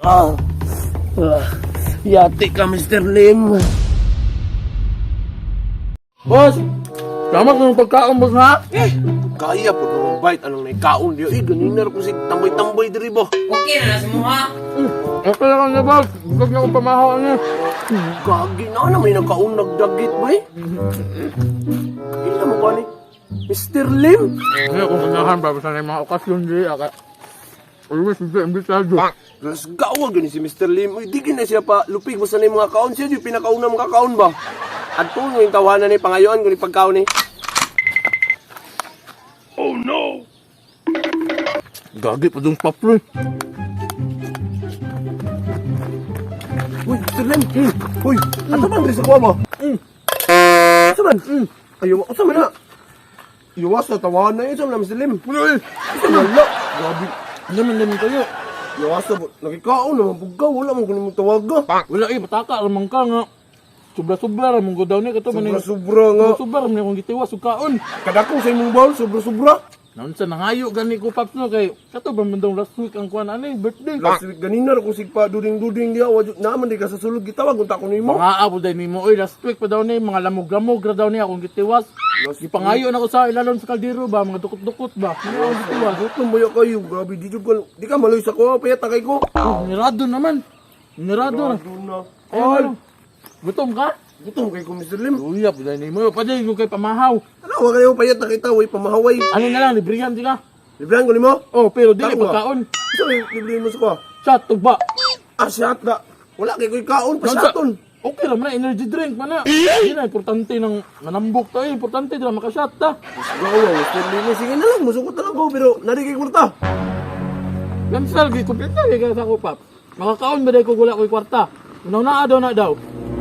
Ah. Ah. Yati ka, Mr. Lim. Boss! Tama kung pagkaon, boss, ha? Eh, kaya po naman bite. Anong naikaon diyo? Eh, ganina ko si tambay-tambay diri ba? Okay na na sa mga. Okay lang na, boss. Huwag na akong pamahaw niya. Gagi na na may nagkaon nagdagit ba eh? Ila mo ko ni Mr. Lim. Hindi akong ganahan ba? Basta na yung mga okasyon di. Aka. Always hindi imbitado. Gas gawa gani si Mr. Lim. Uy, di gina siya pa lupig basta na yung mga kaon siya yung pinakauna mga kaon ba. Adto mo yung tawanan ni pangayoan ko ni pagkaon ni. Oh no! Gagi pa dong paploy. Uy, Mr. Lim. Uy, ato man diri sa kuha mo? Asa man? Ayaw, asa man na? Iwas na tawanan na yun sa Mr. Lim. Uy! Asa man la? Grabe. Ano man naman kayo? Iwas na po. Nakikaon naman pugkaw. Wala man kuno mong tawaga. Wala eh, pataka, ramang ka nga. Sobra-sobra, ramang ko daw ni. Kato man Sobra-sobra nga. Sobra-sobra, ramang akong gitiwas, ug kaon. Kadako sa imong bowl, sobra-sobra. Naunsa nangayo gani ko, Paps, no kay kato ba man daw last week ang kuan ani birthday. Last week ganina ra ko sigpa duding-duding diha wa naman di ka sa sulod gitawag unta ko nimo. Mga abo day nimo oy, last week pa daw ni mga lamog-lamog ra daw ni akong gitiwas. Last Gipangayo na ko sa ilalon sa kaldero ba, mga dukot-dukot ba. Mga akong gitiwas. Gutom ba kayo? Grabe di jud ko. Di ka maloy sa kuha payat kay ko. Oh, nirado naman. Nirado na. Doon na. Ayun All. na. Gutom ka? Gutom kay ko, Mr. Lim. Uya po day nimo. Paday ko kay pamahaw. Ano wa kayo payat na kita way pamahaway. Ano na lang, librihan di ka. Librahan ko nimo. Oh, pero dili Tama. pagkaon. Sa libre mo sa kuha. Shot tugba. Ah, shot na. Wala kay ko'y kaon pa Naunsa- shaton. Okay ra man na, energy drink man na. Di na importante ng manambok tayo, importante di na makashot ta. Gawa, Mr. Lim. Sige na lang, musukot na lang ko pero nari kay kwarta. Cancel, gi kompleto gi ka sa ko, Pap. Makakaon ba day ko wala ko'y kwarta? Unaw na daw na daw.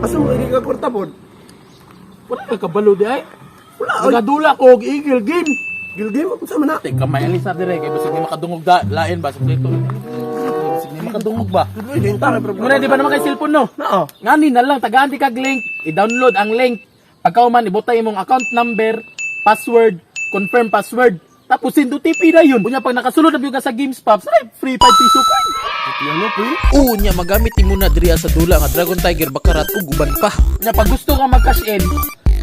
Asa mo kay ka kwarta pod? Wala ka kabalo di ay. Wala ay. Nagadula ko og eagle game. Gilgim, unsa man na? Teka, may alisa dire kay basig ni makadungog da lain ba sa plito. Basig ni makadungog ba. Tuloy din tara pero. Muna di ba naman kay cellphone no? Naa. Ngani na lang tagaan di kag link, i-download ang link. Pagkauman ibutay imong account number, password, confirm password. Tapos send OTP na yun. Unya pag nakasulod na gyud ka sa Games Pops, ay free 5 piso coin. Ano pre? Unya magamit nimo na diriya sa dula nga Dragon Tiger Baccarat ug uban pa. Unya pag gusto ka mag-cash in,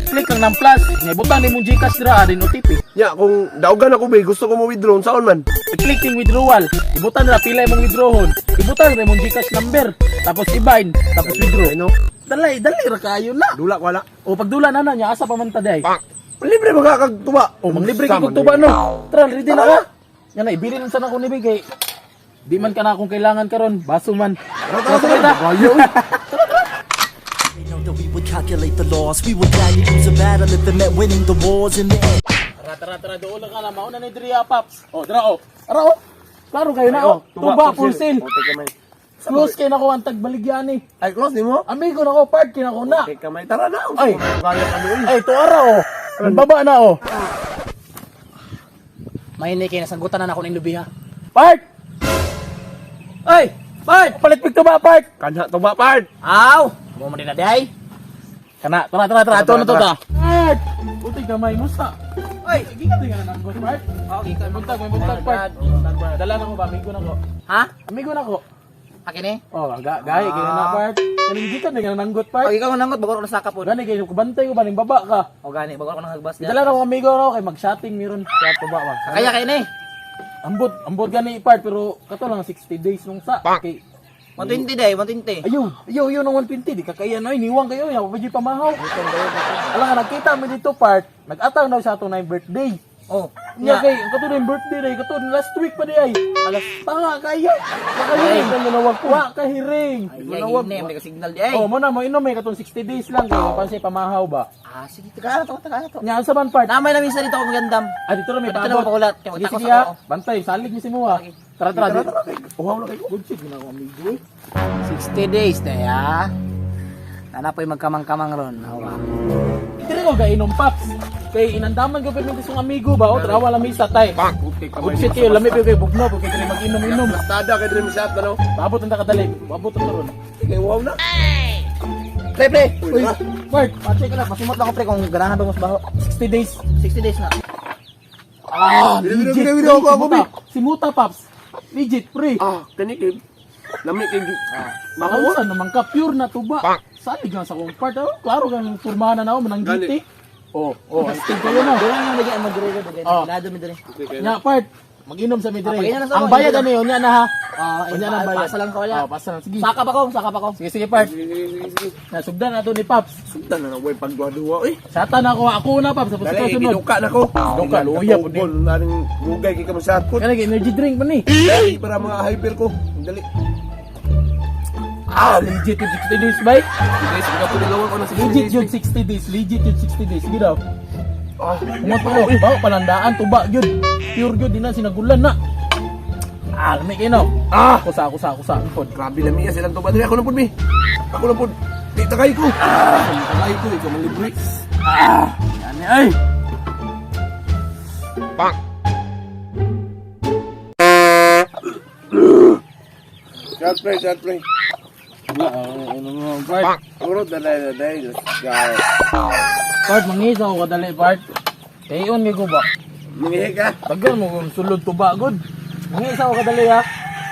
click lang ng plus, nga ibutang nimong GCash dira adin OTP. Ya, kung daugan ako be, gusto ko mo withdraw saon man? I-click yung withdrawal. Ibutan na pila imong withdrawon. Ibutan ra imong GCash number. Tapos i-bind, tapos withdraw. Ano? Dalay, dalay ra kayo na. Dula ko wala. O pagdula na na niya asa pa man ta day. Libre ba ka kag tuba? O manglibre kay kog tuba no. Tara, ready na ka. Nga na ibilin lang sana ko ni kay di man ka na akong kailangan karon, baso man. Tara, tara, tara. Bayo, uy. They know that we would calculate the loss. We would gladly lose a battle if it meant winning the wars in the end. Tara, tara, tara, doon lang ka na mauna ni diri ah, Paps. O, dira o. Tara o. Klaro kayo na o. Tuba full sale. Oh, teka, may. Close kay nako ang tagbaligyan ni. Ay, close nimo? Amigo nako, part kay nako na. Teka, may tara na. Ay. Kaya kami uy. Ay, tuara o. Ang baba na o. May kay nasagutan na ako ng lubiha. Part! Ay! Part! Palit pig tuba, part! Kanha tuba part. Aw! Mo man din na day. Kana, tara, tara, tara. Ato na to ta. Part! Utoy gamay mo sa. Ay! Gikan nga na nanggot, part. Okay, May buntag, may buntag, part. Dala na ko ba? Amigo na ko. Ha? Amigo na ko. Akin eh? Oh, gahi kay na part. Kaning gikan nga nanggot, part. Pag ikaw nanggot, bago ako nasaka po. Gani kay kubantay ko ba ning baba ka. O gani, bago ako nangagbas niya. Dala na ko amigo na ko kay mag-shotting meron. Kaya tuba ba. Kaya kay ni. Ambot, ambot gani part pero kato lang 60 days nung sa. Kay 120 day, 120. Ayaw, ayaw, ayaw ng 120. Di kakayan ay, niwang kayo. Ayaw, pa pamahaw. Alam nga, nagkita mo dito part. Nag-ataw na siya atong 9 birthday. Oh. Nya kay, ang kato na yung birthday day, kato last week pa di ay. Alas. Tanga kaya. Makahiring. Wa kahiring. Ay, ay, hindi, may signal di ay. Oh, mo na mo inom eh katong 60 days lang kay pan siya pamahaw ba. Ah, sige, tagaan na to, tagaan na to. Nya sa man part. Namay na minsan dito ako magandam. Ah, dito na may Dito na paabot. mapakulat. Kaya Sige, magtakos sige ha. ako. Bantay, salig mi si Muha. Tara, tara. Tara, tara. Kay uhaw na kay ko. Good shit, gina ko amigo eh. 60 days na ya. Nana po'y magkamang-kamang ron. Awa. Diri ko gainom, Paps. Kay inandaman ko perminti sa amigo ba o trawa lamisa tay. Good shit kayo, lami kayo kay bugno, kay diri mag-inom-inom. Bastada kay diri shot ano. Paabot ang kadali, paabot ang karon. Kay uhaw na. Pre, pre! Uy, tara. Mark, Patay ka na, pasimot lang ako pre kung ganahan ba mas baho. 60 days. 60 days na. Ah, Bili, bili, legit. bili, bili, pre. ako, ako, Simuta. Simuta, Paps. Legit, pre. Ah, kani kay Lami kay Makuha naman ka, pure na tuba. Salig nga sa kong part. Oh, klaro kang turmahan na ako, mananggiti. Oh, astig kayo na. Doon nga lagi ang madre ko dagay. Oh. Lado mi diri. Nya part, mag-inom sa midre. Ah, pag-inom na sa Ang ako, bayad inom. ano yun, nya na ha. Ah, Unya na ang bayad. pasa lang ko wala. Oh, pasa lang. Sige. Saka pa ko, saka pa ko. Sige, sige part. Nasugdan na to ni Paps. Sugdan na na way pagduha-duha eh. Sata na ako, ako na Paps. Tapos ikaw Dali, sunod. giduka na ko. Giduka, luya po din. Naring gugay kay kamasakot. Kaya energy drink pa ni. Ay, para mga hyper ko. Dali. Ah, legit yung 60 days, bay. Guys, ikaw po dalawa ko na sa Legit yun 60 days, legit yun 60 days. Sige daw. Ah, Umot pa ko, bawo palandaan, tuba yun. Pure yun, di na sinagulan na. Ah, lamig kayo no. Ah! Kusa, kusa, kusa. Pod. Grabe lami silang tuba dali. Ako na pud mi. Ako na pud. Di tagay ko. Ah, tagay ko ikaw man libre. Ah, yan ay. Shot play, shot play. Part, Puro dalay dalay. Let's go. part, mangisa ko kadali, part. Kayon kay ko ba? Mangihi ka. Tagal mo kung sulod tuba, good. Mangisa ko kadali ha.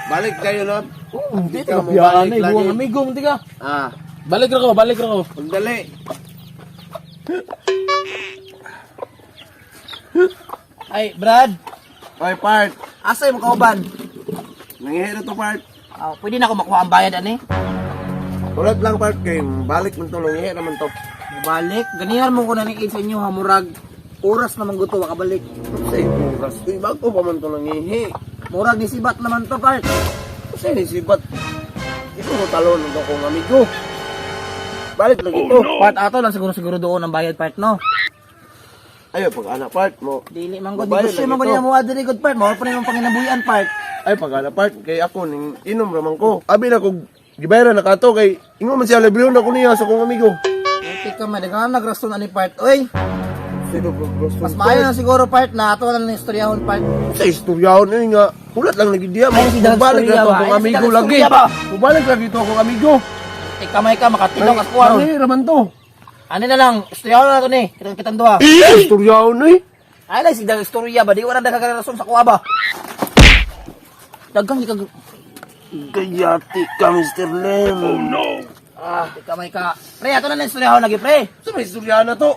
Balik kayo no. Oo, di Ikaw ka biyaan mobalik eh. lagi. Buwang amigo, hindi ka. Ah, Balik ra ko, balik ra ko. pagdali. Ay, Brad, Oy, part. asa imong kauban? Nangihi na to part. Ah, pwede na ako makuha ang bayad ani. Ulat lang part kay balik man to nangihi naman to. Balik, ganihan mo ko na ni sa inyo ha murag oras naman gusto wakabalik. Sa oras. Uy, bago pa man to nangihi. Murag ni sibat naman to part. Kasi ni sibat. Ito mo talon ng akong amigo. Balik lagi to. Part ato lang siguro siguro doon ang bayad part no. Ayo pag anak part mo. Dili man gud Mabayad gusto lagi man gud to. niya mo adiri good part mo pa nimong panginabuhian part. Ay pag anak part kay ako ning inom raman ko. Abi na kog gibayaran na kato kay ingon man siya libre na ko niya sa akong amigo. Okay ka man daghan nagrason ani part. Oy, Sino bro? mas maayo na siguro part na ato na lang istoryahon part. Sa istoryahon eh nga. Hulat lang lagi diya mo. Ay, si Dag Balik na Storya to ba? akong Ay, si amigo Dag lagi. Storya ba? Balik lagi to akong amigo. Ikamay ka makatinaw kas kuwaron. Nangihi raman to. Ani na lang, istoryahon na to ni. Kitang kitang duha. Istoryahon eh. Ay lang sigdag istorya ba di wala daghan rason sa kuha ba. Daghang ikag Gayati ka, Mr. Lim. Oh no. Ah, kamay ka. Pre, ato na lang istoryahon lagi pre. Sa may istoryahan na to.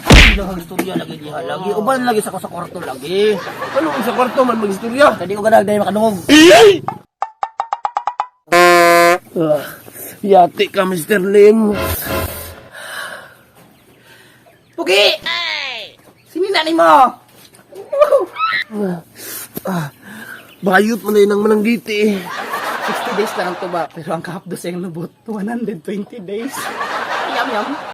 Ay, daghang istorya lagi diha lagi. Uban lagi sa ko sa kwarto lagi. Ano kung sa kwarto man mag-istorya? Kadi ko ganag dahil makadungog. Ah, yati ka, Mr. Lim. Pugi! Sinina ni mo? Ah, bayot man na yun ang mananggiti eh. 60 days lang ang tuba, pero ang kahapdos ay lubot, 120 days. Yum, yum.